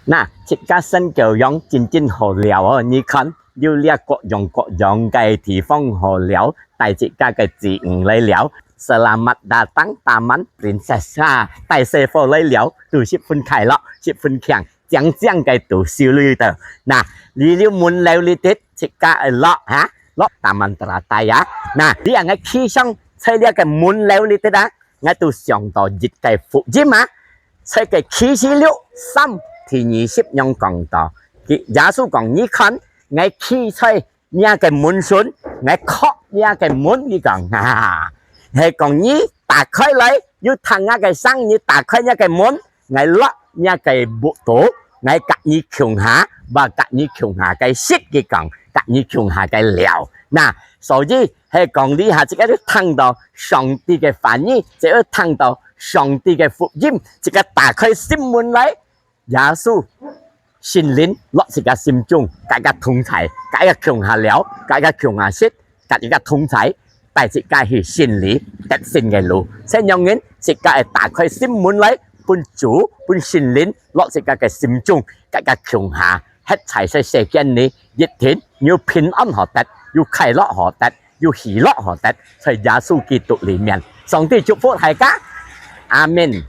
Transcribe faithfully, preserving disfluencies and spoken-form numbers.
那，自家生狗樣真真好尞哦，你看，有這各樣各樣个地方好尞，帶自家个子女來尞。Selamat datang Taman Princess啊，帶細伙來尞，都十分快樂，十分慶，靚靚个都收留到。那，你有門樓裡底，自家愛落哈，落Taman Teratai啊。那，你恁樣企上在這个門樓裡底啊，𠊎都想到一个福音啊。 在个啟示錄三第二十樣講到，佢，耶穌講：「你看，𠊎企在若个門脣，𠊎敲若个門。」佢講，哈，係講你打開來，有聽吾个聲，你打開若个門，𠊎落若个屋肚，𠊎佮你共下，𠊎佮你共下个食，佢講，佮你共下个尞。那，所以 係講這下自家就聽到上帝个話語，自家聽到上帝个福音，自家打開心門來，耶穌聖靈落自家心中，佮自家同在，佮自家共下尞，佮自家共下食，佮自家同在，帶自家去勝利得勝个路。這樣人自家愛打開心門來，分主，分聖靈落自家个心中，佮自家共下，歇在這世間裡，一定有平安好得，有快樂好得， 有喜樂好得，在耶穌基督裡面。上帝祝福大家，阿們。